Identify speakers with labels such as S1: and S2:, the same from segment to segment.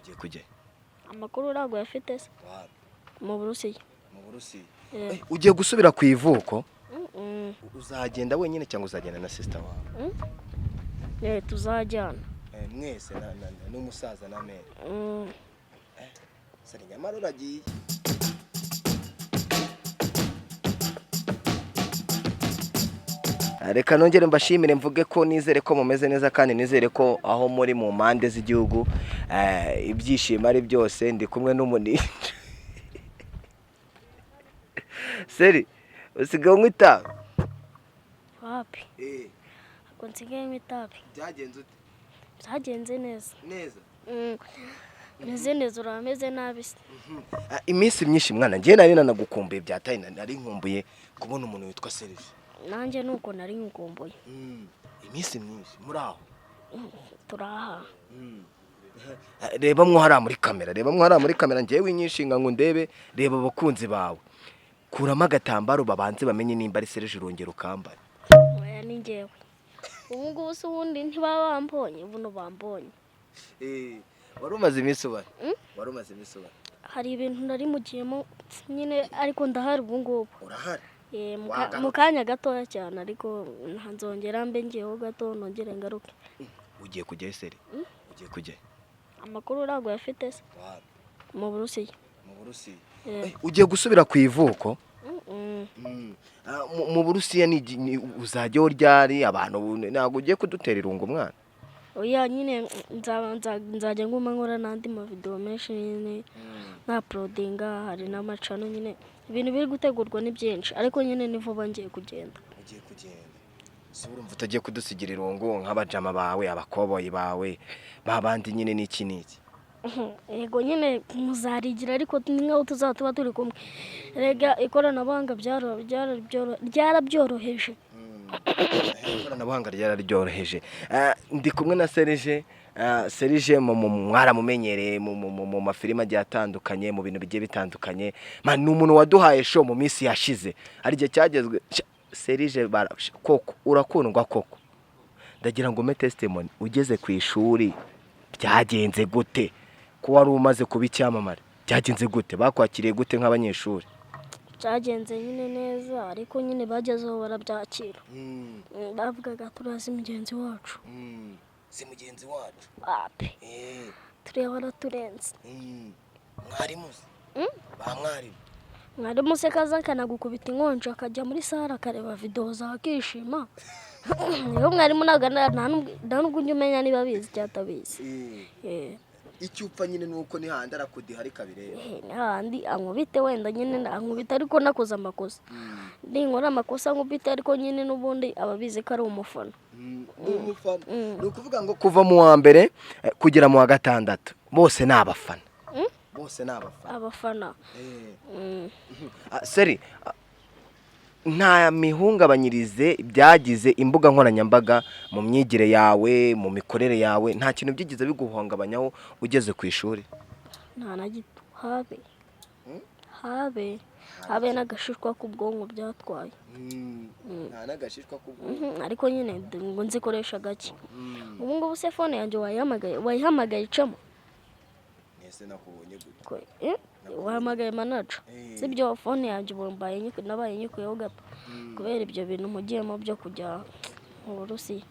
S1: Ugiye kujya?
S2: Amakuru ntabwo uyafite se? Mu Burusiya.
S1: Mu Burusiya?
S2: Eh.
S1: Ugiye gusubira ku ivuko?
S2: Mm.
S1: Uzagenda wenyine cyangwa uzagenda na sister wawe?
S2: Eh, tuzajyana.
S1: Mwese n'umusaza na mère?
S2: Mm.
S1: Sari, nyamara uragiye. Reka nongere mbashimire, mvuge ko nizere ko mumeze neza kandi nizere ko aho muri mu mpande z'igihugu ibyishimo ari byose. Ndi kumwe n'umuninja. Seri, usigaye unywa itabi?
S2: Wapi, ntabwo nsigayemo itabi.
S1: Byagenze ute?
S2: Byagenze neza.
S1: Neza?
S2: Meze neza, urameze nabi se?
S1: Iminsi myinshi mwana, njye nari nanagukumbuye byataye, nari nkumbuye kubona umuntu witwa Serge.
S2: Nanjye nuko nari nkukumbuye.
S1: Iminsi myinshi muri aho.
S2: Turaha.
S1: Reba mwo hariya muri kamera, reba mwo hariya muri kamera, njyewe inyishinga ngo ndebe, reba abakunzi bawe. Kuramo agatambaro babanze bamenye nimba ari Serge, urongera ukambara.
S2: Oya, ni njyewe ubu ngubu se, ubundi ntibaba bambonye, buno bambonye.
S1: Wari umaze iminsi ubara? Wari umaze iminsi ubara?
S2: Hari ibintu nari mugiyemo nyine, ariko ndahari ubu ngubu.
S1: Urahari?
S2: Eh,
S1: Wagarutse.
S2: mu kanya gatoya cyane, ariko nzongera mbe ngiyeho gato, nongere ngaruke.
S1: Ugiye kujyayo, Seri? Ugiye kujyayo?
S2: Amakuru ntabwo uyafite se? Mu Burusiya.
S1: Mu Burusiya?
S2: Eh.
S1: Ugiye gusubira ku ivuko?
S2: Mm.
S1: Mu Burusiya uzajyaho ryari? Abantu ntabwo ugiye kudutera irungu mwana?
S2: Oya nyine, nzajya nguma nkora n'andi mavidewo menshi nyine, na-uploadinga, hari n'amacano nyine, ibintu biri gutegurwa ni byinshi, ariko nyine ni vuba ngiye kugenda.
S1: Ugiye kugenda, si urumva utagiye kudusigira irungu nk'abajama bawe, abakoboyi bawe, ba bandi nyine, n'iki n'iki?
S2: Yego nyine, muzarigira, ariko ni nk'aho tuzaba tuba turi kumwe. Rega ikoranabuhanga ryarabyoroheje.
S1: Ikoranabuhanga ryararyoroheje. Ndi kumwe na Serge. Serge mwaramumenyereye mu mafilime agiye atandukanye, mu bintu bigiye bitandukanye. Man, ni umuntu waduhaye show mu minsi yashize, hari igihe cyagezwe. Serge koko urakundwa koko. Ndagira ngo umpe testimony, ugeze ku ishuri byagenze gute? Ko wari umaze kuba icyamamare, byagenze gute? Bakwakiriye gute nk'abanyeshuri?
S2: Byagenze nyine neza, ariko nyine bagezeho barabyakira. Bavugaga turazi mugenzi wacu.
S1: Si mugenzi wacu?
S2: Ape, tureba araturenze.
S1: Mwarimu se? Ba mwarimu?
S2: Mwarimu se kaza akanagukubita inkonji, akajya muri sare akareba videwo zawe akishima. Niyo mwarimu ntabwo nta nubwo ujya umenya niba abizi cyangwa atabizi. Eh.
S1: Icyo upfa nyine ni uko nihandi arakudiha ariko abireba.
S2: Eh, n'ahandi ankubite wenda nyine ankubite, ariko nakoze amakosa, ninkora amakosa ankubite, ariko nyine n'ubundi aba abizi ko ari umufana.
S1: Umufana. Ni ukuvuga ngo kuva mu wa mbere kugera mu wa gatandatu bose ni abafana? Bose ni abafana?
S2: Abafana.
S1: Seri, nta mihungabanyirize byagize imbuga nkoranyambaga mu myigire yawe, mu mikorere yawe? Nta kintu byigeze biguhungabanyaho ugeze ku ishuri?
S2: Nta na gito, habe habe habe n'agashishwa k'ubwonko byatwaye.
S1: Nta n'agashishwa k'ubwonko?
S2: Mhm, ariko nyine ngo nzikoresha gake. Ubu ngubu se phone yanjye wayihamagaye icamo?
S1: Ese nakubonye gute?
S2: Wahamagaye manager?
S1: Eh.
S2: Sibyo, phone yanjye ubu nabaye nyikuyeho gato kubera ibyo bintu mugiyemo byo kujya mu Burusiya.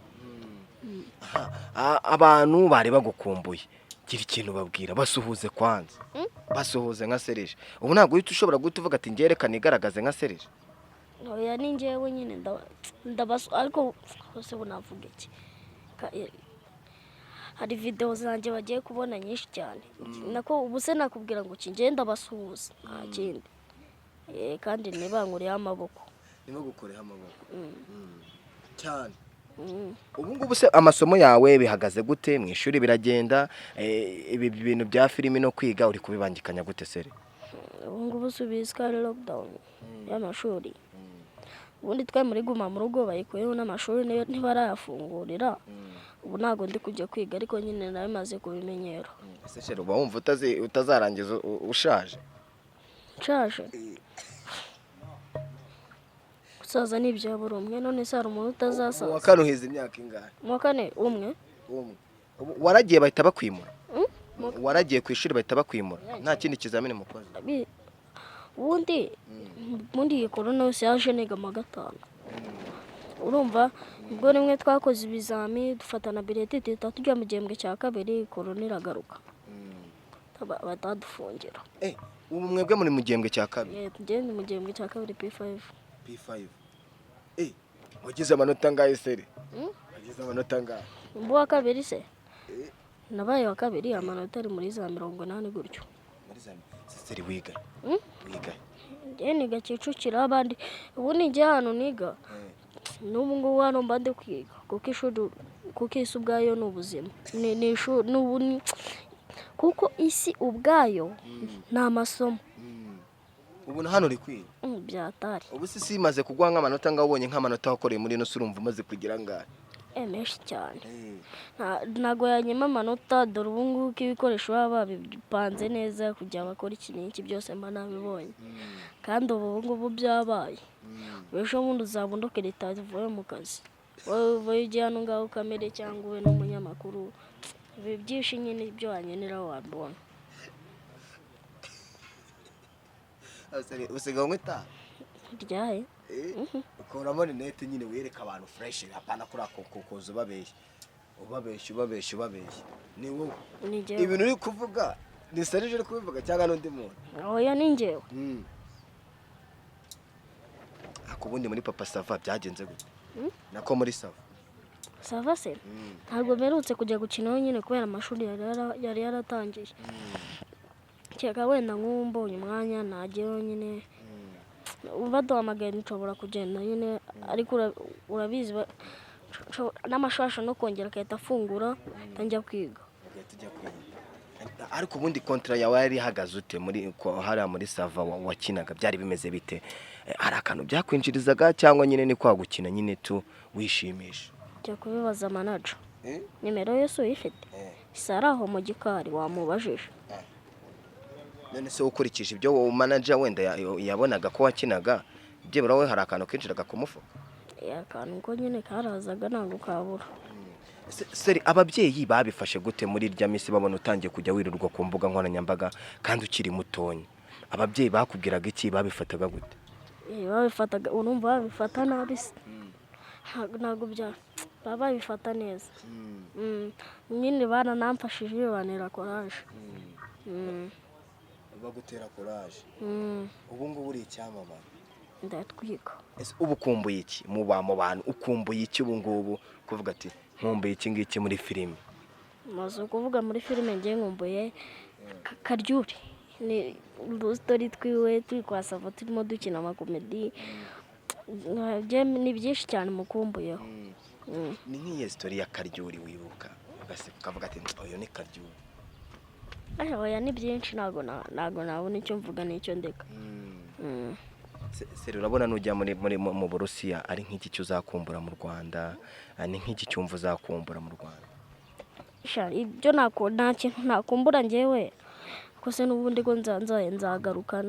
S1: Aha, abantu bari bagukumbuye, gira ikintu babwira, basuhuze kwanza. Basuhuze nka Serge. Ubu ntabwo uhita ushobora guhita uvuga ati ngerekane igaragaze nka Serge?
S2: Oya, ni njyewe nyine, ndabasu, ariko hose ubu navuga iki? Hari videwo zanjye bagiye kubona nyinshi cyane. Nako ubu se nakubwira ngo iki? Njye ndabasuhuza, nta kindi. Kandi ntibankureho amaboko.
S1: Niba gukoreho amaboko cyane. Ubu ngubu se amasomo yawe bihagaze gute mu ishuri? Biragenda? Ibi bintu bya filimi no kwiga uri kubibangikanya gute, Seri?
S2: Ubu ngubu si ubizi ko ari lockdown y'amashuri? Ubundi twe muri guma mu rugo bayikuyeho, n'amashuri ntibarayafungurira. Ubu ntabwo ndi kujya kwiga, ariko nyine nawe maze kubimenyera.
S1: Ese Seri, uba wumva utazarangiza ushaje?
S2: Nshaje? Gusaza ni ibya buri umwe. None se hari umuntu
S1: Mu wa
S2: utazasaza?
S1: kane uhize imyaka ingahe?
S2: Mu wa kane umwe.
S1: Umwe. Ubu waragiye bahita bakwimura? Waragiye ku ishuri bahita bakwimura, nta kindi kizamini mukoze?
S2: Ubundi iyi korona yose yaje niga mu wa gatanu. Urumva ubwo rimwe twakoze ibizami, dufata na bulletin, duhita tujya mu gihembwe cya kabiri, korona iragaruka, batadufungira.
S1: Ubu mwebwe muri mu gihembwe cya kabiri?
S2: Tugende mu gihembwe cya kabiri, P5.
S1: P5. Wagize amanota angahe, Seri? Wagize amanota angahe?
S2: Mu wa kabiri se nabaye wa kabiri, amanota ari muri za 80 gutyo.
S1: Muri za Seri wiga? Wiga?
S2: Njye niga Kicukiro. Abandi ubundi njye hano niga, n'ubu ngubu hano mba ndi kwiga, kuko ishuri, kuko isi ubwayo ni ubuzima, ni ishuri, kuko isi ubwayo ni amasomo.
S1: Ubu na hano uri kwiga?
S2: Byatari.
S1: Ubu si imaze kuguha nk'amanota ngaho? Ubonye nk'amanota wakoreye muri ino si, urumva umaze kugira angahe?
S2: Menshi cyane. Ntago yanyima amanota. Dore ubu ngubu ko ibikoresho baba babipanze neza kugira bakore iki n'iki, byose mba nabibonye. Kandi ubu ngubu byabaye, ejo bundi uzaba undokereta uvuye mu kazi, wowe uvuye ujye hano ngaho ukamere cyangwa ube n'umunyamakuru. Ibi byinshi nyine ibyo wankenera wabibona.
S1: Usigaye unywa itabi?
S2: Ryahe?
S1: Ukuramo rinete nyine wereka abantu fresh, apana kuri ako kuza ubabeshya, ubabeshya, ubabeshya, ubabeshya. Ni wowe?
S2: Ni njyewe.
S1: Ibintu uri kuvuga ni Serge uri kubivuga cyangwa n'undi muntu?
S2: Oya, ni njyewe.
S1: Ako ubundi muri Papa Sava byagenze gute? Nako muri Sava.
S2: Sava se ntabwo mperutse kujya gukina nyine kubera amashuri yari yaratangiye. Kereka wenda nk'ubu mbonye umwanya najyayo nyine, baduhamagaye nshobora kugenda nyine. Ariko urabizi n'amashuri no kongera agahita afungura njya kwiga.
S1: Ugahita ujya kwiga. Ariko ubundi contrat yawe yari ihagaze ute muri hariya muri Sava wakinaga? Byari bimeze bite? Hari akantu byakwinjirizaga cyangwa nyine ni kwa gukina nyine tu wishimisha?
S2: Jya kubibaza manager. Nimero ye si uyifite? Isa ari aho mu gikari, wamubajije.
S1: None se ukurikije ibyo wowe manager wenda yabonaga ko wakinaga, byibura wowe hari akantu kinjiraga ku mufuka?
S2: Akantu ko nyine karazaga, ntabwo kabura.
S1: Seri, ababyeyi babifashe gute muri irya minsi babona utangiye kujya wirirwa ku mbuga nkoranyambaga kandi ukiri mutonya? Ababyeyi bakubwiraga iki? Babifataga gute?
S2: Babifataga, urumva babifata nabi se? Ntabwo bya baba babifata neza. Nyine baranamfashije, bantera courage.
S1: Bagutera courage. Ubu ngubu uri icyamamare.
S2: Ndatwika.
S1: Ese ubu ukumbuye iki mu bantu? Ukumbuye iki ubu ngubu, kuvuga ati nkumbuye iki ngiki muri filime?
S2: Maze kuvuga muri filime, ngiye nkumbuye Karyuri, ni udustory twiwe turi kwa Sava, turimo dukina amakomedi. Ni byinshi cyane mukumbuyeho.
S1: Ni nk'iyo story ya Karyuri wibuka ugaseka ukavuga ati uyu ni Karyuri?
S2: Oya, ni byinshi, ntabwo nabona icyo mvuga n'icyo ndeka.
S1: Seri, urabona nujya muri muri mu Burusiya ari nk'iki cyo uzakumbura mu Rwanda? Ni nk'iki cyumva uzakumbura mu Rwanda?
S2: Sha, ibyo nta kintu nakumbura njyewe, ko se n'ubundi ko nzagaruka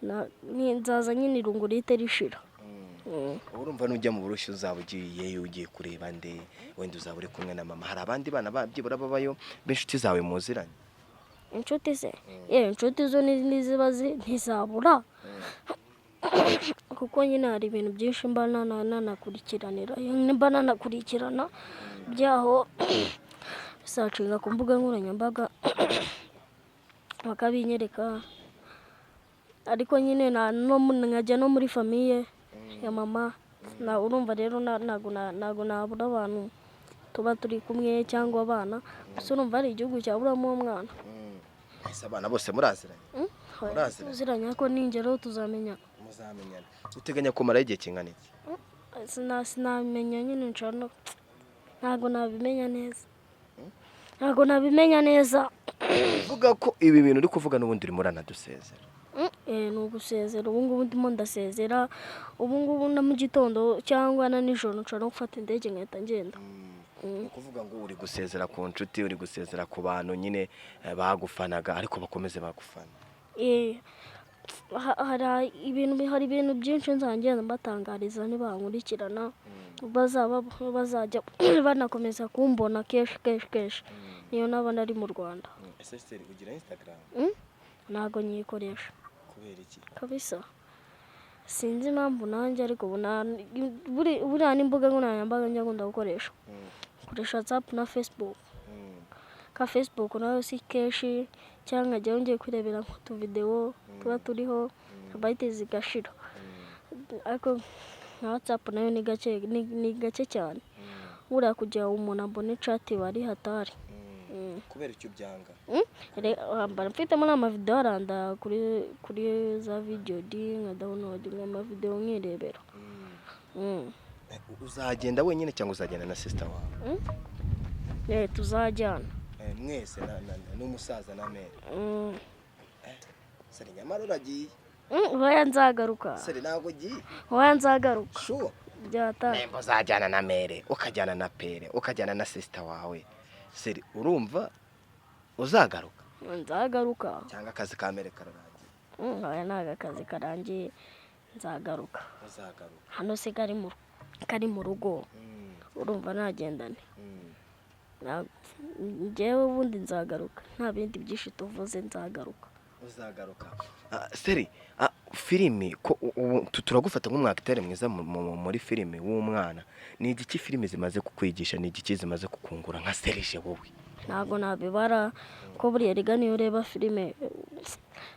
S2: nzaza nyine irungu rihite rishira.
S1: Ubu urumva nujya mu Burusiya uzaba ugiyeyo ugiye kureba nde? Wenda uzaba uri kumwe na mama, hari abandi bana byibura babayo b'inshuti zawe muziranye?
S2: Inshuti se? Yewe, inshuti zo niziba ntizabura, kuko nyine hari ibintu byinshi mba nanakurikiranira, mba nanakurikirana byaho bisacinga ku mbuga nkoranyambaga bakabinyereka. Ariko nyine nkajya no muri famille ya mama na urumva rero ntago nabura abantu tuba turi kumwe cyangwa abana. Gusa urumva hari igihugu cyaburamo umwana?
S1: Ese abana bose muraziranye? Muraziranye?
S2: Tuziranye, ariko ningeraho tuzamenya.
S1: Muzamenyana. Uteganya kumarayo igihe kingana iki?
S2: Sinamenya nyine, nshobora ntabwo nabimenya neza, ntabwo nabimenya neza.
S1: Uvuga ko ibi bintu uri kuvuga n'ubundi urimo uranadusezera.
S2: Ni ugusezera. Ubu ngubu ndimo ndasezera. Ubu ngubu na mu gitondo cyangwa na nijoro nshobora no gufata indege nkahita ngenda.
S1: Ni ukuvuga ngo uri gusezera ku nshuti, uri gusezera ku bantu nyine bagufanaga, ariko bakomeze bagufana.
S2: Hari ibintu byinshi nzagenda mbatangariza nibankurikirana, bazaba bazajya banakomeza kumbona kenshi kenshi kenshi. Niyo naba nari mu Rwanda.
S1: Ese Seri, ugira Instagram?
S2: Ntago nyikoresha.
S1: Kubera iki?
S2: Kabisa sinzi impamvu nanjye, ariko ubu buriya n'imbuga nkoranyambaga njya nkunda gukoresha, nkoresha WhatsApp na Facebook. Ka Facebook nayo si kenshi, cyangwa nkajyayo ngiye kwirebera nk'utuvidewo tuba turiho, byte zigashira. Ariko nka WhatsApp nayo ni gake, ni gake cyane. Buriya kugira ngo umuntu abone chat bari hatari.
S1: Kubera icyo byanga?
S2: Mba mfitemo n'amavidewo aranda kuri za video di nka download amavidewo nkirebera.
S1: Uzagenda wenyine cyangwa uzagenda na sister wawe?
S2: Eh, tuzajyana.
S1: Mwese n'umusaza na mère?
S2: Mm.
S1: Seri, nyamara uragiye.
S2: Oya, nzagaruka.
S1: Seri, ntabwo ugiye.
S2: Oya, nzagaruka.
S1: Sure?
S2: Byatari.
S1: Nemba uzajyana na mère, ukajyana na père, ukajyana na sister wawe, Seri, urumva uzagaruka?
S2: Nzagaruka.
S1: Cyangwa akazi ka mère kararangiye?
S2: Oya, ntabwo akazi karangiye, nzagaruka.
S1: Uzagaruka.
S2: Hano se kari mu rugo, urumva nagendane? Njyewe ubundi nzagaruka, nta bindi byinshi tuvuze, nzagaruka.
S1: Uzagaruka. Seri, filimi ko ubu turagufata nk'umwakiteri mwiza muri filimi w'umwana. Ni igiki filimi zimaze kukwigisha? Ni igiki zimaze kukungura nka Serije wowe?
S2: Ntabwo nabibara, ko buriya rega niyo ureba filime,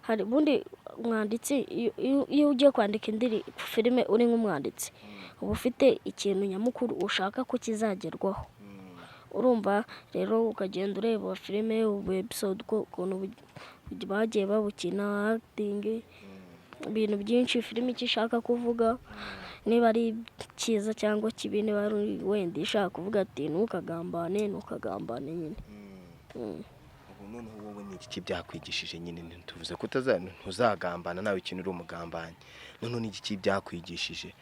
S2: hari ubundi umwanditsi, iyo ugiye kwandika indiri filime uri nk'umwanditsi, uba ufite ikintu nyamukuru ushaka ko kizagerwaho. Urumva rero, ukagenda ureba filime ubu episode ukuntu bagiye babukina, acting, ibintu byinshi, filime icyo ishaka kuvuga, niba ari cyiza cyangwa kibi, niba ari wenda ishaka kuvuga ati ntukagambane, ntukagambane nyine.
S1: Ubu noneho wowe ni igiki byakwigishije nyine? Tuvuze ko ntuzagambana nawe, ikintu uri umugambanyi. Noneho ni igiki byakwigishije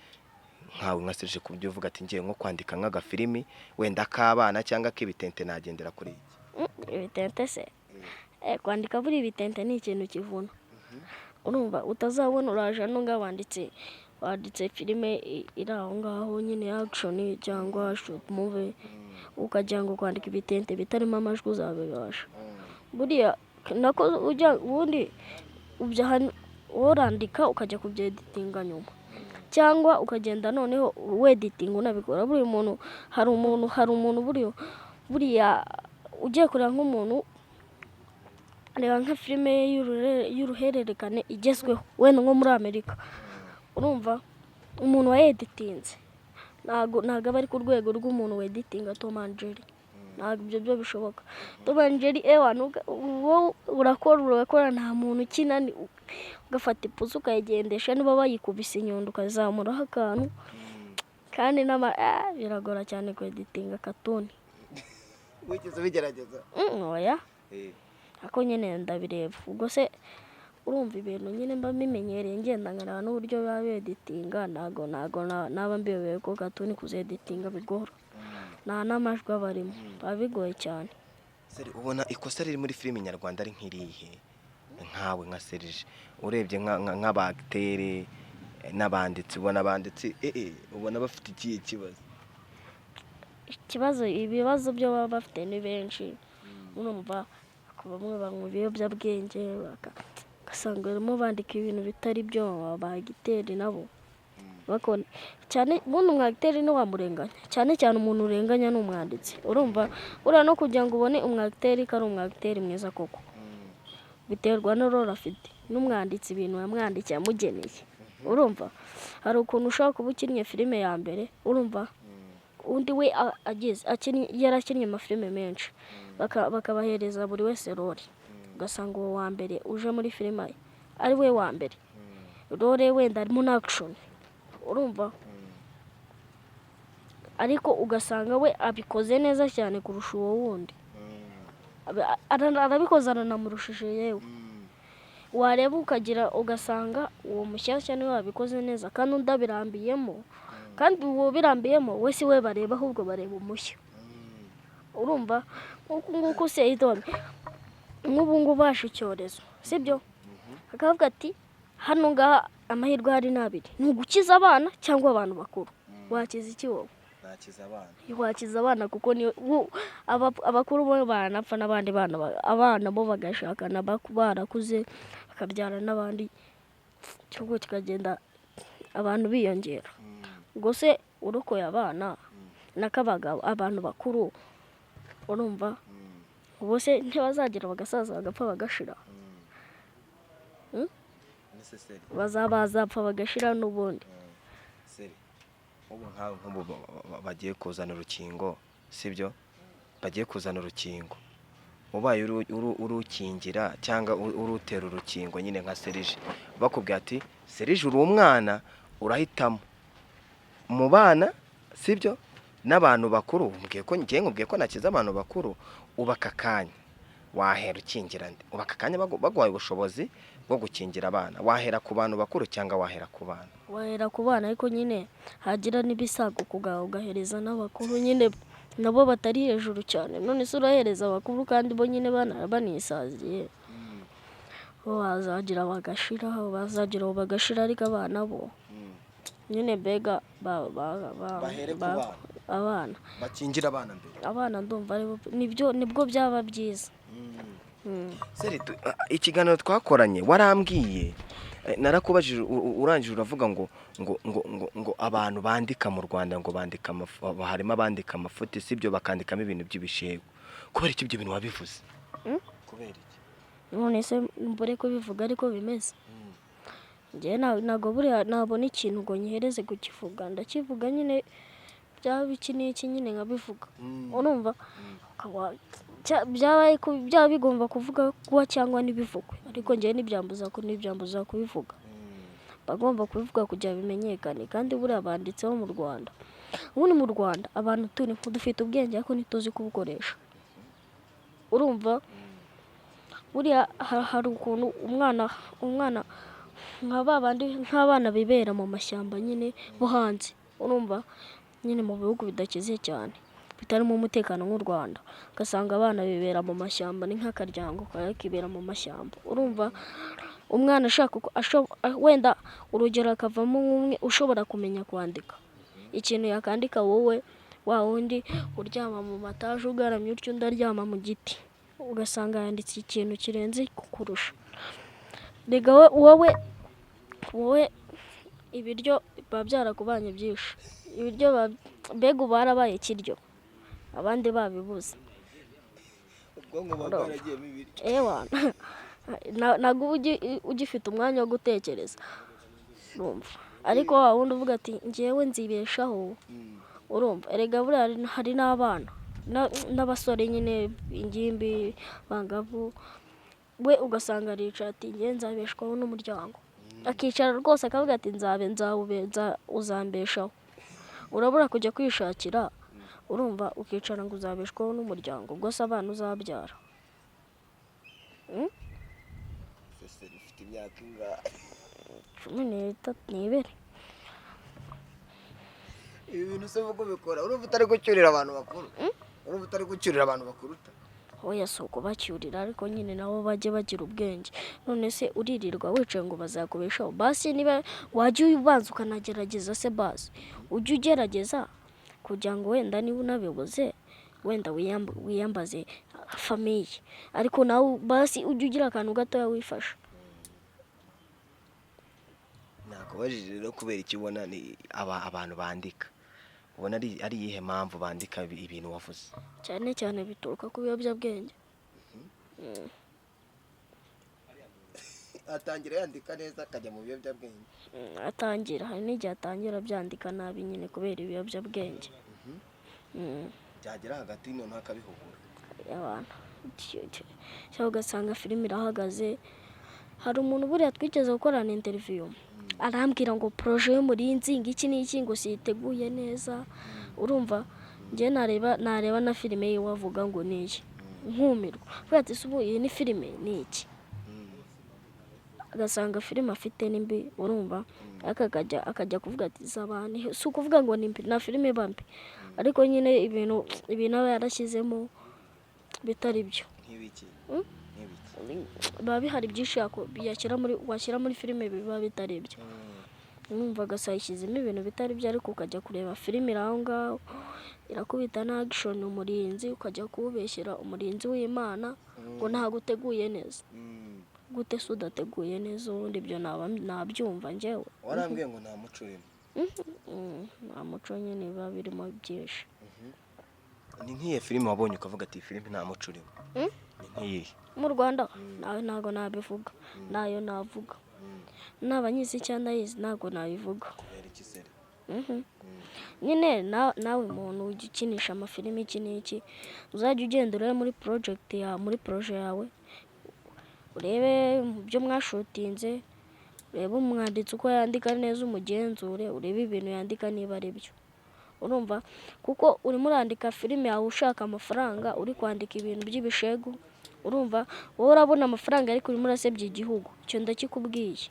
S1: nkawe nka Serije, ku buryo uvuga ati ngiye nko kwandika nk'agafilimi wenda k'abana cyangwa k'ibitente, nagendera kuri iki?
S2: Ibitente se? Kwandika buri ibitente ni ikintu kivuna. Urumva utazabona uraje hano ngaho wanditse filime iri aho ngaho nyine ya action cyangwa short movie, ukagira ngo kwandika ibitente bitarimo amajwi uzabibasha. Buriya nako ujya ubundi urandika ukajya kubyeditinga nyuma, cyangwa ukagenda noneho weditinga unabikora. Buriya umuntu, hari umuntu buriya ugiye kureba nk'umuntu, reba nka filime y'uruhererekane igezweho wenda nko muri Amerika, urumva umuntu wayeditinze ntabwo aba ari ku rwego rw'umuntu weditinga Tom and Jerry. Ntabwo ibyo byo bishoboka. Tom and Jerry, ewa, wowe urakora, urakora, nta muntu ukina, ugafata ipusi ukayigendesha, niba bayikubise inyundo ukazamuraho akantu, kandi biragora cyane kweditinga katuni.
S1: Wigeze ubigerageza?
S2: Oya. Ako nyine ndabireba, ubwo se urumva ibintu nyine mba mbimenyereye, ngenda nkareba n'uburyo biba beditinga. Ntago naba mbiyobewe ko katuni kuzeditinga bigora, nta n'amajwi aba arimo, biba bigoye cyane.
S1: Seri, ubona ikosa riri muri filime nyarwanda ari nk'irihe, nkawe nka Serije, urebye nk'abagitere n'abanditsi? Ubona abanditsi ubona bafite ikihe kibazo?
S2: Ikibazo, ibibazo byo baba bafite ni benshi. Urumva bamwe banywa ibiyobyabwenge, ugasanga barimo bandika ibintu bitari byo. Abagiteri nabo bakora cyane. Ubundi umwagiteri ntiwamurenganya cyane cyane, umuntu urenganya ni umwanditsi. Urumva buriya no kugira ngo ubone umwagiteri ko ari umwagiteri mwiza koko, biterwa na role afite n'umwanditsi, ibintu yamwandikiye amugeneye. Urumva hari ukuntu ushobora kuba ukinnye filime ya mbere, urumva undi we ageze yarakinnye amafilime menshi, bakabahereza buri wese role, ugasanga uwo wa mbere uje muri filime ari we wa mbere, role wenda harimo na action, urumva, ariko ugasanga we abikoze neza cyane kurusha uwo wundi. Arabikoze aranamurushije yewe. Wareba ukagira ugasanga uwo mushyashya niwe wabikoze neza kandi undi abirambiyemo, kandi uwo birambiyemo we si we bareba, ahubwo bareba umushya. Urumva nk'uku nguku se idone, nk'ubu ngubu haje icyorezo, sibyo? Akavuga ati hano ngaha amahirwe ahari ni abiri, ni ugukiza abana cyangwa abantu bakuru. Wakiza iki wowe?
S1: Nakiza abana.
S2: Wakiza abana kuko niyo abakuru bo baranapfa n'abandi bana abana bo bagashakana barakuze bakabyara n'abandi, igihugu kikagenda abantu biyongera. Ubwo se urokoye abana n'akabagabo abantu bakuru, urumva ubu se ntibazagira bagasaza bagapfa bagashira?
S1: Necessary.
S2: Bazapfa bagashira n'ubundi.
S1: Seri, ubu nkawe nk'ubu bagiye kuzana urukingo, sibyo? Bagiye kuzana urukingo, ubaye urukingira cyangwa urutera urukingo nyine nka Serije, bakubwira ati Serije uri umwana, urahitamo mu bana, sibyo, n'abantu bakuru. Mbwiye ko ngiye nkubwiye ko nakiza abantu bakuru, uba aka kanya wahera ukingira nde? Uba aka kanya baguhaye ubushobozi bwo gukingira abana, wahera ku bantu bakuru cyangwa wahera ku bana?
S2: Wahera ku bana, ariko nyine hagira n'ibisaguka ugahereza n'abakuru nyine nabo batari hejuru cyane. None se urahereza abakuru kandi bo nyine banisaziye, bo bazagira bagashira, bazagira aho bagashira, ariko abana bo nyine mbega
S1: Bahere ku bana.
S2: Abana.
S1: Bakingira abana mbere.
S2: Abana ndumva aribo nibyo nibwo byaba byiza.
S1: Seri, ikiganiro twakoranye warambwiye, narakubajije, urangije uravuga ngo abantu bandika mu Rwanda ngo bandika harimo abandika amafuti, sibyo, bakandikamo ibintu by'ibishego. Kubera iki ibyo bintu wabivuze? Kubera iki?
S2: None se mbure kubivuga ariko bimeze? Njyewe ntabwo buriya nabona ikintu ngo nyihereze kukivuga, ndakivuga nyine, byaba iki n'iki nyine nkabivuga. Urumva byaba bigomba kuvuga kuba cyangwa ntibivugwe, ariko njyewe ntibyambuza kubivuga. Bagomba kubivuga kugira bimenyekane. Kandi buriya banditseho mu Rwanda, ubundi mu Rwanda abantu turi dufite ubwenge ariko ntituzi kubukoresha. Urumva buriya hari ukuntu umwana nka ba bandi nk'abana bibera mu mashyamba nyine bo hanze, urumva nyine mu bihugu bidakize cyane bitarimo umutekano nk'u Rwanda, ugasanga abana bibera mu mashyamba, ni nk'akaryango kaba kibera mu mashyamba. Urumva umwana ashaka wenda urugero akavamo nk'umwe ushobora kumenya kwandika ikintu, yakandika wowe wa wundi uryama mu mataje ugaramye utyo, undi aryama mu giti, ugasanga yanditse ikintu kirenze kukurusha. Rega wowe ibiryo biba byarakubanye byinshi, ibiryo mbega uba warabaye ikiryo abandi babibuze.
S1: Ubwonko buba bwaragiyemo ibiryo.
S2: Ewa, ntabwo uba ugifite umwanya wo gutekereza, urumva. Ariko wa wundi uvuga ati njyewe nzibeshaho, urumva erega buriya hari n'abana n'abasore nyine, ingimbi, bangavu, we ugasanga aricaye ati njyewe nzabeshwaho n'umuryango, akicara rwose akavuga ati nzabe nzawube uzambeshaho. Urabura kujya kwishakira, urumva ukicara ngo uzabeshwaho n'umuryango, ubwo se abana uzabyara?
S1: Seri, ufite imyaka ingahe?
S2: 13, n'ibiri.
S1: Ibi bintu se uvuga ubikora urumva utari gucyurira abantu bakuru? Urumva utari gucyurira abantu bakuruta?
S2: Oya, si ukubacyurira, ariko nyine nabo bajye bagira ubwenge. None se uririrwa wicaye ngo bazakubeshaho? Basi niba wajya ubanza ukanagerageza se, basi ujye ugerageza kugira ngo wenda niba unabibuze wenda wiyambaze famille, ariko nawe basi ujye ugira akantu gatoya wifasha.
S1: Nakubajije rero kubera icyo ubona ni abantu bandika, ubona ari iyihe mpamvu bandika ibintu wavuze?
S2: Cyane cyane bituruka ku biyobyabwenge.
S1: Atangira yandika neza akajya mu biyobyabwenge?
S2: Atangira, hari n'igihe atangira abyandika nabi nyine kubera ibiyobyabwenge.
S1: Byagera hagati noneho akabihugura.
S2: Abantu cyangwa ugasanga filime irahagaze. Hari umuntu buriya twigeze gukorana interview, arambwira ngo projet y'umurinzi ngo iki n'iki ngo siyiteguye neza. Urumva njye nareba na filime yiwe avuga ngo ni iyi, nkumirwa. Avuga ati se ubu iyi ni filime ni iki? Agasanga filime afite ni mbi, urumva ariko akajya kuvuga ati zabani, si ukuvuga ngo ni mbi, na filime iba mbi, ariko nyine ibintu aba yarashyizemo bitari byo.
S1: Nk'ibiki? Nk'ibiki?
S2: Biba bihari byinshi washyira muri filime biba bitari byo. Numvaga sayishyizemo ibintu bitari byo, ariko ukajya kureba filime iri aho ngaho irakubita na action, umurinzi ukajya kuwubeshyera umurinzi w'Imana ngo ntabwo uteguye neza. Gute se udateguye neza? Ubundi ibyo naba nabyumva njyewe.
S1: Warambwiye ngo nta muco urimo.
S2: Nta muco nyine, biba birimo byinshi.
S1: Ni nk'iyo filime wabonye ukavuga ati iyi filime nta muco urimo?
S2: Mm?
S1: Ni nk'iyihe?
S2: Mu Rwanda nawe ntabwo nabivuga, nayo navuga naba nyizi cyangwa ndayizi, ntabwo nabivuga.
S1: Kubera iki se?
S2: Nyine nawe muntu ujya ukinisha amafilimi iki n'iki, uzajya ugenda urebe muri project yawe, muri projet yawe, urebe mu byo mwashutinze, urebe umwanditsi uko yandika neza, umugenzure, urebe ibintu yandika niba ari byo. Urumva, kuko urimo urandika filime yawe ushaka amafaranga, uri kwandika ibintu by'ibishegu. Urumva, wowe urabona amafaranga ariko urimo urasebya igihugu. Icyo ndakikubwiye.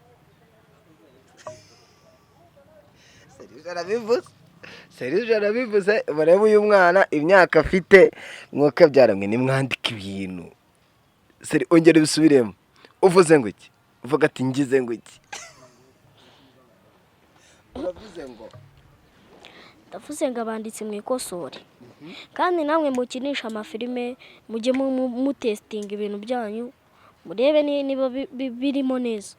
S1: Serije arabivuze, Serije arabivuze. Barebe uyu mwana imyaka afite, mwuka byaramwe nimwandika ibintu. Seri, ongera ubisubiremo. Uvuze ngo iki? Uvuga ati ngize ngo iki? Uravuze ngo?
S2: Ndavuze ngo abanditsi mwikosore, kandi namwe mukinisha amafilime mujye mutesitinga ibintu byanyu, murebe niba birimo neza.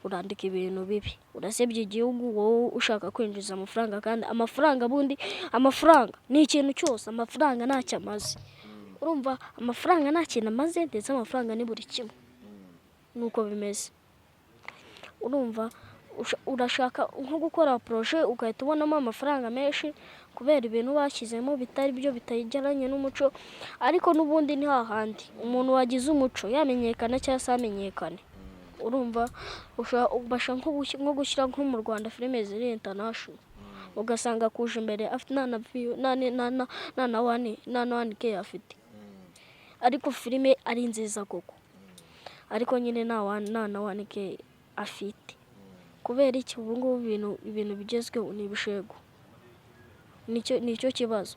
S2: Urandika ibintu bibi, urasebya igihugu, wowe ushaka kwinjiza amafaranga. Kandi amafaranga, bundi amafaranga ni ikintu cyose, amafaranga ntacyo amaze. Urumva, amafaranga nta kintu amaze, ndetse amafaranga ni buri kimwe, nuko bimeze. Urumva, urashaka nko gukora projet ugahita ubonamo amafaranga menshi kubera ibintu bashyizemo bitari byo, bitageranye n'umuco. Ariko n'ubundi ni hahandi umuntu wagize umuco yamenyekana cyangwa se amenyekane. Urumva, ubasha nko gushyira nko mu Rwanda filime ziri international, ugasanga kuje imbere afite nta na view, nta na one K afite, ariko filime ari nziza koko, ariko nyine nta na one K afite. Kubera iki? Ubu ngubu ibintu bigezweho ni ibishego, nicyo kibazo.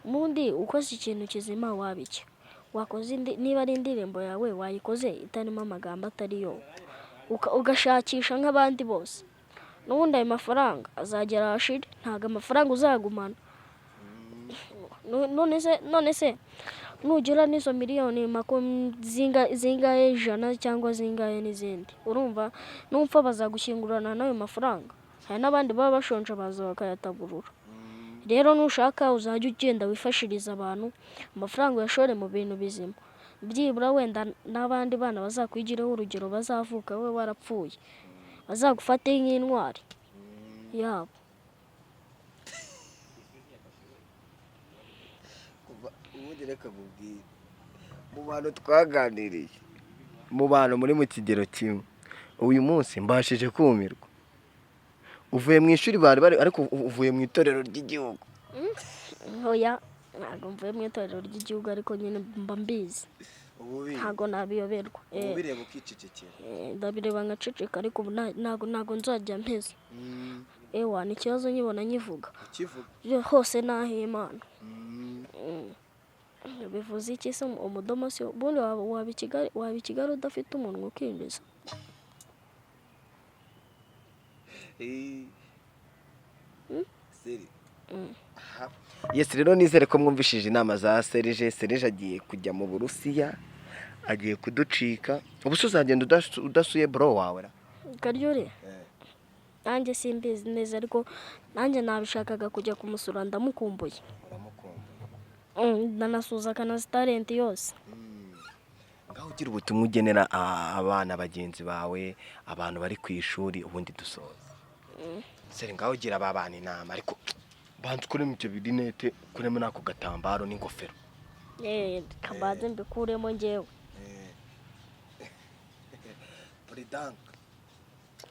S2: Ubundi ukoze ikintu kizima waba iki wakoze indi, niba ari indirimbo yawe wayikoze itarimo amagambo atari yo, ugashakisha nk'abandi bose, n'ubundi ayo mafaranga azagera ahashire, ntabwo amafaranga uzagumana. None se nugera n'izo miliyoni zingahe, 100 cyangwa zingahe n'izindi, urumva nupfa bazagushyingurana n'ayo mafaranga? Hari n'abandi baba bashonje baza bakayataburura. Rero nushaka uzajya ugenda wifashiriza abantu, amafaranga uyashore mu bintu bizima, byibura wenda n'abandi bana bazakwigireho urugero, bazavuka wowe warapfuye bazagufate nk'intwari yabo.
S1: Kuva ubundi reka nkubwire, mu bantu twaganiriye, mu bantu muri mu kigero kimwe, uyu munsi mbashije kumirwa. Uvuye mu ishuri bari bari, ariko uvuye mu itorero ry'igihugu.
S2: Oya, ntabwo mvuye mu itorero ry'igihugu, ariko nyine mba mbizi. Ntabwo nabiyoberwa.
S1: Ubireba ukicecekera?
S2: Ndabireba nkaceceka, ariko ubu ntabwo nzajya mpeza. Ewa, ni ikibazo nkibona nkivuga.
S1: Ukivuga.
S2: Hose ni ah'Imana. Bivuze iki se? Umudomo si ubundi waba i Kigali udafite umunwa ukinjiza?
S1: Seri. Aha. Yes, rero nizere ko mwumvishije inama za Serije. Serije agiye kujya mu Burusiya, agiye kuducika. Ubu se uzagenda udasuye bro wawe ra?
S2: Karyore, nanjye simbizi neza, ariko nanjye nabishakaga kujya kumusura, ndamukumbuye.
S1: Uramukumbuye.
S2: Ndanasuza akanazi talent yose.
S1: Ngaho ugira ubutumwa ugenera abana bagenzi bawe, abantu bari ku ishuri, ubundi dusoza. Seri, ngaho ugira aba bana inama, ariko banza ukuremo ibyo birinete, ukuremo n'ako gatambaro n'ingofero.
S2: Kabanze mbikuremo njyewe.
S1: Puridanka.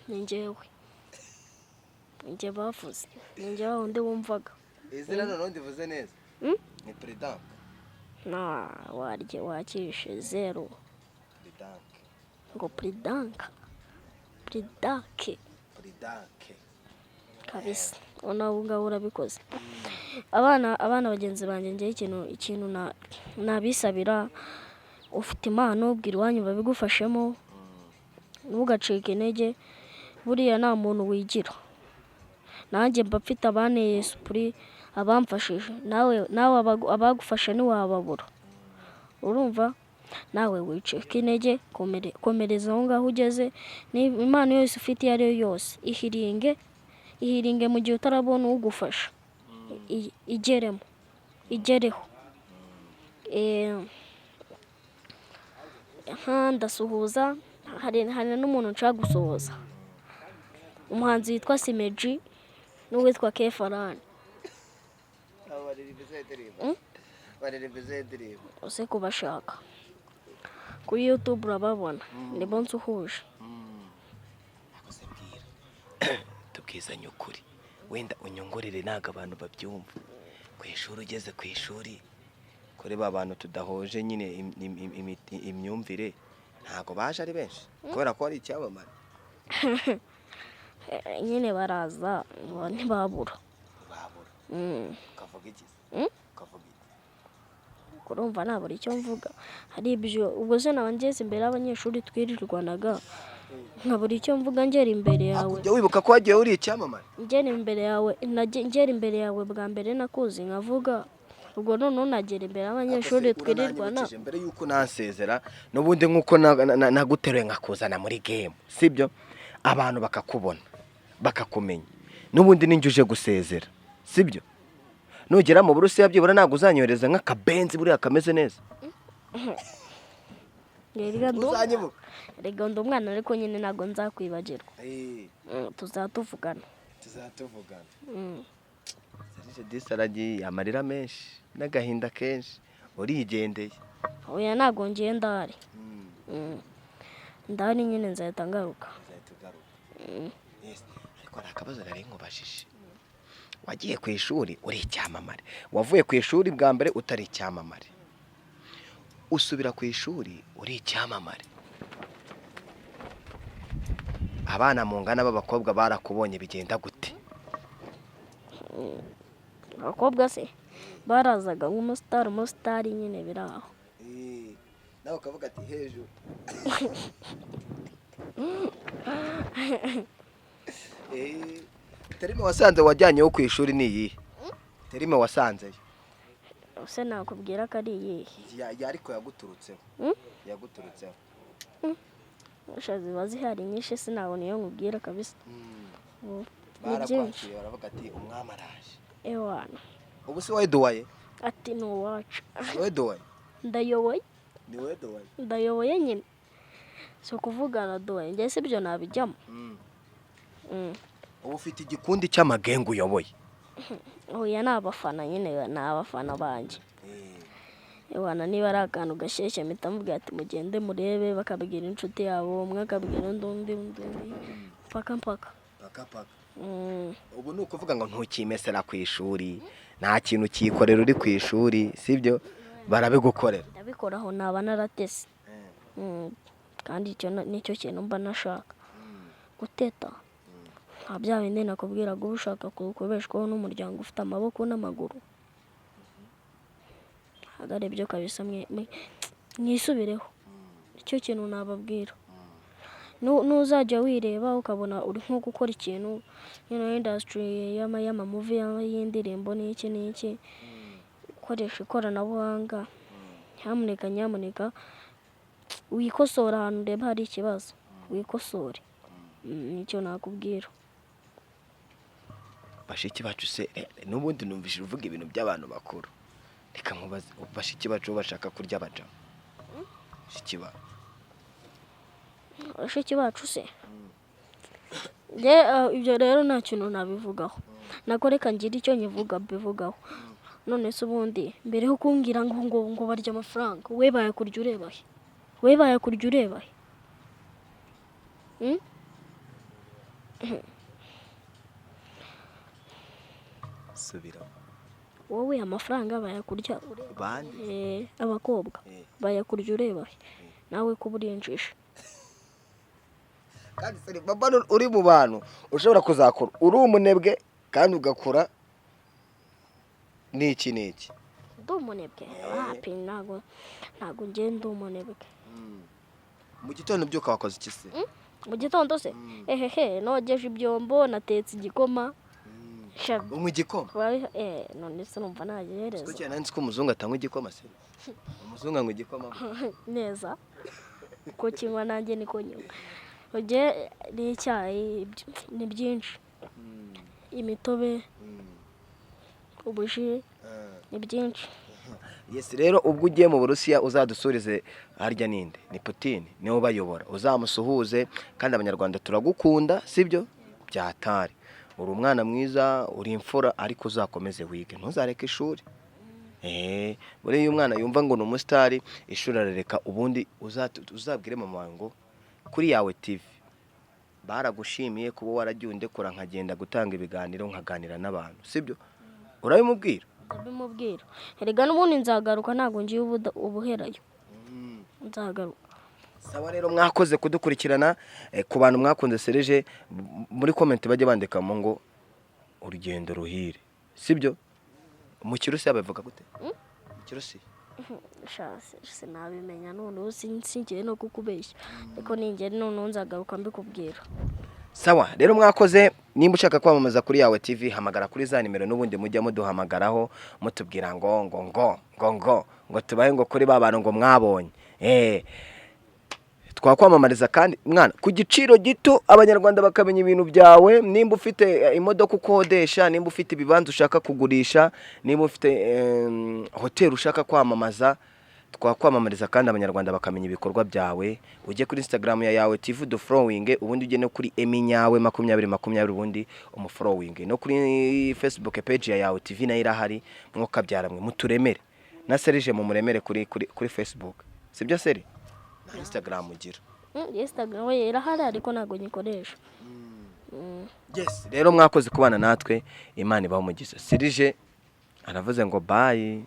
S2: Ni njyewe, ni njye bavuze, ni njye wa wundi wumvaga.
S1: Izina noneho ndivuze neza?
S2: Mm?
S1: Ni Puridanka.
S2: Na warye wakishe zero.
S1: Puridanke.
S2: Ngo puridanka, puridake.
S1: Puridanke.
S2: Kabisa, ubona ubu ngabo urabikoze. Abana bagenzi banjye, njyewe ikintu nabisabira, ufite impano, bwira iwanyu babigufashemo, ntugacike intege. Buriya nta muntu wigira. Nanjye mba mfite abanteye esprit, abamfashije. Nawe abagufasha ntiwababura. Urumva? Nawe wicika intege, komereza aho ngaho ugeze. Impano yose ufite iyo ari yo yose, ihiringe, ihiringe mu gihe utarabona ugufasha. Igeremo, igereho. Ndasuhuza, hari n'umuntu nshaka gusuhuza. Umuhanzi witwa Simeji n'uwitwa Kefarani. Use kubashaka. Kuri YouTube urababona. Nibo nsuhuje.
S1: Tubwizanye ukuri. Wenda unyongorere ntabwo abantu babyumva. Ku ishuri ugeze ku ishuri, kuri ba bantu tudahuje nyine imyumvire, ntabwo baje ari benshi kubera ko ari icyamamare.
S2: Nyine baraza ntibabura.
S1: Babura. Ukavuga iki? Ukavuga iki?
S2: Urumva nabura icyo mvuga. Hari ibyo ubwo se naba ngeze imbere y'abanyeshuri twirirwanaga, nkabura icyo mvuga ngera imbere yawe.
S1: Ujya wibuka ko wagiye uri icyamamare?
S2: Ngera imbere yawe, ngera imbere yawe bwa mbere nakuzi nkavuga. Ubwo noneho nagera imbere y'abanyeshuri twirirwana.
S1: Mbere yuko nansezera, n'ubundi nkuko naguteruye nkakuzana muri game, sibyo? Abantu bakakubona, bakakumenya. N'ubundi ninjye uje gusezera, sibyo? Nugera mu Burusiya byibura ntabwo uzanyohereza nk'akabenzi buriya kameze neza. Uzanyibuka?
S2: Erega ndi umwana ariko nyine ntabwo nzakwibagirwa. Tuzatuvugana.
S1: Tuzatuvugana. Serge disi aragiye, amarira menshi n'agahinda kenshi, urigendeye.
S2: Oya ntabwo ngiye ndahari. Ndahari nyine nzahita ngaruka.
S1: Nzahita ugaruka. Yes. Ariko hari akabazo nari nkubajije. Wagiye ku ishuri uri icyamamare. Wavuye ku ishuri bwa mbere utari icyamamare. Usubira ku ishuri uri icyamamare. Abana mungana b'abakobwa barakubonye bigenda gute?
S2: Abakobwa se barazaga nk'umusitari, umusitari nyine biraho.
S1: Nawe ukavuga ati hejuru. Terime wasanze wajyanyeho ku ishuri ni iyihe? Terime wasanzeyo.
S2: Ese nakubwira ko ari iyihe?
S1: Ariko yaguturutseho. Yaguturutseho.
S2: Ziba zihari nyinshi sinabona iyo nkubwira kabisa.
S1: Barakwakiriye baravuga ati umwami araje.
S2: Ewana.
S1: Ubu se wowe duwaye?
S2: Ati ni uwacu.
S1: Wowe duwaye?
S2: Ndayoboye.
S1: Ni wowe duwaye?
S2: Ndayoboye nyine. Si ukuvugana duwaye, njye si ibyo nabijyamo.
S1: Ubu ufite igikundi cy'amagengo uyoboye?
S2: Oya ni abafana nyine, ni abafana banjye. Ewana niba ari akantu gashyeshya mpita mubwira ati mugende murebe, bakabwira inshuti yabo, umwe akabwira undi undi undi mpaka mpaka.
S1: Paka paka. Ubu ni ukuvuga ngo ntukimesera ku ishuri, nta kintu ukikorera uri ku ishuri, sibyo? Barabigukorera.
S2: Ndabikoraho naba naratese. Kandi icyo nicyo kintu mba nashaka. Guteta. Nka bya bindi nakubwiraga uba ushaka kubeshwaho n'umuryango ufite amaboko n'amaguru. Ntabwo ari byo kabisa, mwisubireho. Icyo kintu nababwira. Nuzajya wireba ukabona uri nko gukora ikintu, you know, industry y'amamuvi, y'indirimbo n'iki n'iki, ukoresha ikoranabuhanga, nyamuneka nyamuneka wikosore ahantu ureba hari ikibazo, wikosore. Nicyo nakubwira.
S1: Bashiki bacu se n'ubundi numvise uvuga ibintu by'abantu bakuru. Reka nkubaze, bashiki bacu bashaka kurya abajama. Bashiki bacu.
S2: Bashiki bacu se? Nge ibyo rero nta kintu nabivugaho. Nako reka ngire icyo nyivuga mbivugaho. None se ubundi mbere yo kumbwira ngo ngo ngo barya amafaranga, we bayakurya ureba he? We bayakurya ureba he?
S1: Subira.
S2: Wowe amafaranga bayakurya ureba
S1: Bande?
S2: Abakobwa bayakurya ureba he? Nawe kuba urinjisha.
S1: Kandi seri baba uri mu bantu ushobora kuzakora uri umunebwe kandi ugakora n'iki n'iki.
S2: Ndi umunebwe? Wapi, ntago ngiye ndi umunebwe.
S1: Mu gitondo ubyuka wakoze iki se?
S2: Mu gitondo se? Ehehe, nogeje ibyombo, natetse igikoma. Sha,
S1: Unywa igikoma?
S2: None se numva nagihereza.
S1: Kuki nanditse ko umuzungu atanywa igikoma se? Umuzungu anywa igikoma?
S2: Neza, uko kinywa nanjye niko nywa. Ujye n'icyayi, ni byinshi, imitobe, ubuji, ni byinshi.
S1: Yes, rero ubwo ugiye mu Burusiya uzadusurize. Harya ninde? Ni Putin niwe ubayobora, uzamusuhuze. Kandi Abanyarwanda turagukunda, sibyo? Byatari uri umwana mwiza, uri imfura, ariko uzakomeze wige, ntuzareke ishuri. Buriya iyo umwana yumva ngo ni umusitari, ishuri arareka. Ubundi uzabwire mama wawe ngo kuri Yawe TV baragushimiye kuba waragiye undekura nkagenda gutanga ibiganiro, nkaganira n'abantu, sibyo? Urabimubwira?
S2: Ndabimubwira. Erega n'ubundi nzagaruka, ntabwo ngiye ubuherayo, nzagaruka.
S1: Sawa rero, mwakoze kudukurikirana. Ku bantu mwakunze Serge, muri comment bajye bandikamo ngo "Urugendo ruhire", sibyo? Mu Kirusiya babivuga gute? Mu Kirusiya?
S2: Sha, sinabimenya noneho, singiye no kukubeshya, ariko ningera noneho nzagaruka mbikubwira.
S1: Sawa rero, mwakoze. Nimba ushaka kwamamaza kuri Yawe TV, hamagara kuri za nimero n'ubundi mujya muduhamagaraho, mutubwira ngo ngo ngo ngo ngo ngo tubahe ngo kuri ba bantu ngo mwabonye. Twakwamamariza kandi mwana ku giciro gito, Abanyarwanda bakamenya ibintu byawe. Nimba ufite imodoka ukodesha, nimba ufite ibibanza ushaka kugurisha, nimba ufite hoteli ushaka kwamamaza, twakwamamariza kandi Abanyarwanda bakamenya ibikorwa byawe. Ujye kuri Instagram ya Yawe TV dufollowing, ubundi ujye no kuri Eminyawe 2020, ubundi umufollowing, no kuri Facebook page ya Yawe TV nayo irahari. Mwokabyara mwe, muturemere na Serge, mumuremere kuri Facebook, sibyo Seri? Na Instagram ugira?
S2: Instagram we irahari ariko ntabwo nyikoresha.
S1: Yes, rero mwakoze kubana natwe, Imana ibaho umugisha. Serge aravuze ngo bye.